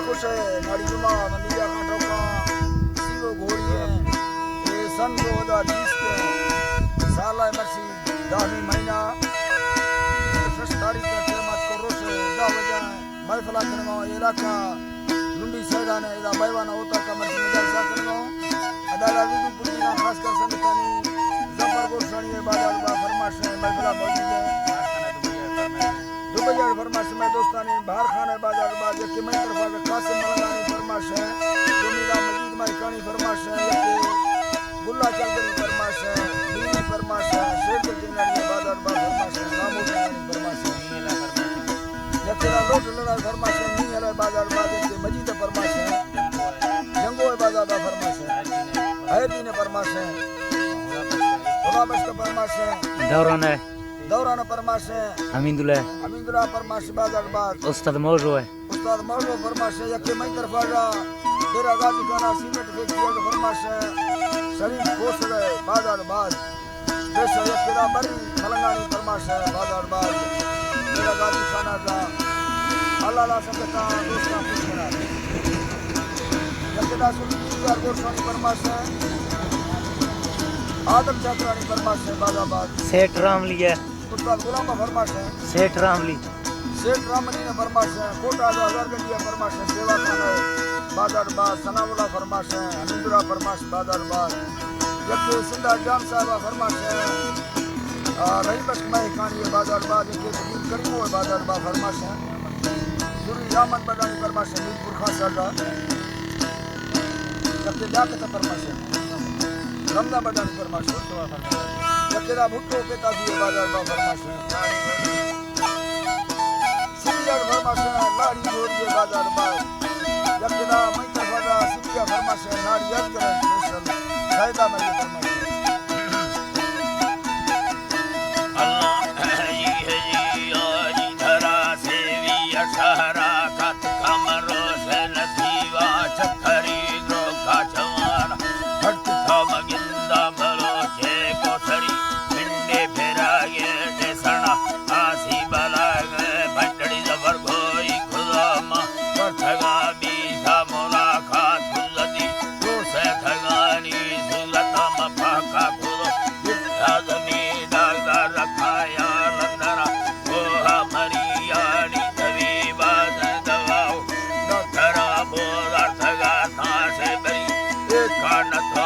خوش ہے، ناڑی جمعہ، بندی جا خان ٹوکاں، سیو گھوڑی ہیں۔ اے سن دو ہزار بیس کے سال ہے مرسی، دہویں مہینہ، شش تاریخ کا قیامت کو روش ہے، دہ بجہ ہے۔ محفل کنگا، علاقہ لنڈی سیدان ہے، ادا بیوان ہوتا کا مرسی مجالسہ کنگا۔ ادا راضی دو پوری خاص کر سنگتانی ظفر گورسانی ہے، بازار با فرمائش ہے، محفل موجود ہے۔ دبئی اڑ فرمائش میں دوستانی بہار خان ہے، بازار با، یکی مئی طرفا قاسم ملنگانی فرمائش ہے، دومی دا مجید مائکانی فرمائش ہے، یکی گلا چلدری فرمائش ہے، بیوی فرمائش ہے، شیر دل جنگانی بازار با فرمائش ہے، نامو جنگانی فرمائش ہے۔ یکی دا لوٹ لڑا فرمائش ہے، نی ہلے بازار با، یکی مجید فرمائش ہے، جنگو بازار با فرمائش ہے، خیر دین فرمائش ہے، خدا بخش فرمائش ہے۔ دوران ہے۔ دوران فرمائش ہے۔ امین دلہ۔ امین دلہ فرمائش بازار با۔ استاد موضوع ہے۔ استاد موضوع فرمائش ہے، یکی مئی طرفا جا، ڈیرہ غازی خانہ سیمنٹ فیکٹری ہے فرمائش ہے، شریف کھوسڑ ہے، بازار باز۔ اسپیشل یکی دا بری ملنگانی فرمائش ہے، بازار باز۔ ڈیرہ غازی خانہ جا۔ اللہ لا سنگتاں، دوستاں، خوش بنا۔ یکی دا سلطان یار گورسانی فرمائش ہے، آدم چاکرانی فرمائش ہے، بازار باز۔ سیٹ رام لیا۔ استاد غلام ءِ فرمائش ہے۔ سیٹھ رام علی۔ سیٹھ رام علی ءِ فرمائش ہے۔ کوٹہ ءِ ہزار گنجی ءِ فرمائش ہے۔ سیوا خان ءِ بازار باز۔ ثناء اللہ ءِ فرمائش ہے۔ حمید اللہ ءِ فرمائش بازار باز۔ یکے سندھ ءِ جام صاحب ءِ فرمائش ہے۔ آ، رحیم بخش مہکانی ءِ بازار باز۔ یکے فقیر کریمو ءِ بازار باز فرمائش ہے۔ سری رحمان بڈانی ءِ فرمائش ہے۔ میرپور خان صاحب ءِ۔ یکے لیاقت ءِ فرمائش ہے۔ رمضان بڈانی ءِ فرمائش ہے۔ یکے دا بھٹو کے تازی ءِ بازار باز فرمائش ہے۔ سبی ءِ فرمائش ہے، لاڑی گھوڑی ءِ بازار باز۔ یکے دا مئی طرفا سبی ءِ فرمائش ہے، لاڑی ازگر اسپیشل۔ سیدا مری ءِ فرمائش ہے۔ اللہ ہی ہی آئی دھرا سیوی اشہرا کت کمرو سے نسیوا چکری درو کا جوان۔ ہٹ تھم گندا بلوچے کوٹھڑی، پنڈے پھراگے ڈسنا، آسی بلاگے بھٹڑی زبر گوئی گداما، ورتگا بیسا ملاقات گزتی، دوسے تھگانی صورت ہم پاکا گدو، جتا زمین داغدار رکھایا لندنا، کوہ مریانی طبیبا سے دواؤ، ڈاکٹرا بولا تھگا تھا سے بری، ایک کانت